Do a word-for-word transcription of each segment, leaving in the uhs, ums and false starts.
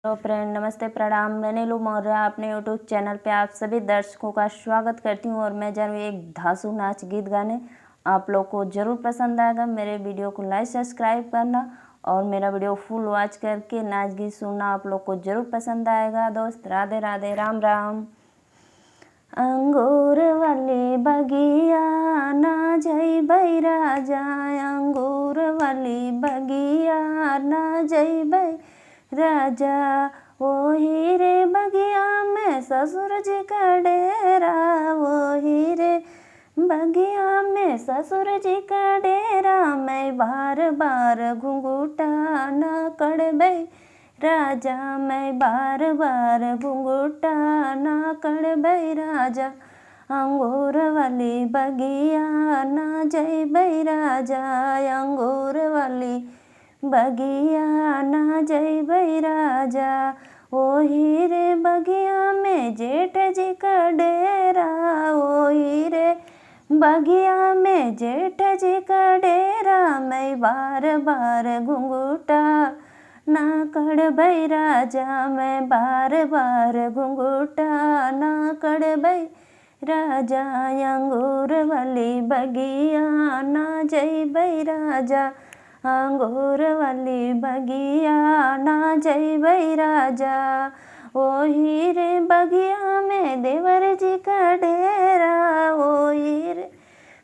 हेलो फ्रेंड, नमस्ते, प्रणाम। मैं नीलू मौर्य अपने YouTube चैनल पे आप सभी दर्शकों का स्वागत करती हूँ। और मैं जा रही हूँ एक धांसू नाच गीत गाने। आप लोग को जरूर पसंद आएगा। मेरे वीडियो को लाइक, सब्सक्राइब करना और मेरा वीडियो फुल वॉच करके नाच गीत सुनना आप लोग को जरूर पसंद आएगा। दोस्त, राधे राधे, राम राम। अंगूर वाली बगिया ना जइबै राजा, अंगूर वाली बगिया ना जइबै राजा। ओही रे बगिया में ससुर जी का डेरा, ओही रे बगिया में ससुर जी का डेरा। मैं बार बार घुंघुटा ना कड़बै राजा, मैं बार बार घुंघुटा ना कड़बै राजा। अंगूर वाली बगिया ना जइबै राजा, अंगूर वाली बगिया ना जइबै राजा। ओही रे बगिया में जेठ जी का डेरा, ओही रे बगिया में जेठ जी का डेरा। मैं बार बार घुंघुटा ना कड़बै राजा, मैं बार बार घुंघुटा ना कड़बै राजा। अंगूर वाली बगिया ना जइबै राजा, अंगूर वाली बगिया ना जइबै राजा। ओही रे बगिया में देवर जी का डेरा, ओही रे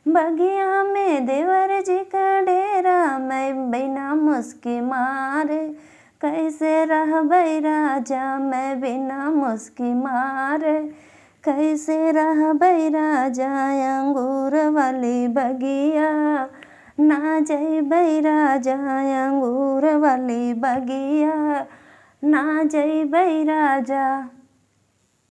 बगिया में देवर जी का डेरा। मैं बिना मुस्की मारे कैसे रहबै राजा, मैं बिना मुस्की मारे कैसे रहबै राजा। अंगूर वाली बगिया ना जइबै राजा, अंगूर वाली बगिया ना जइबै राजा।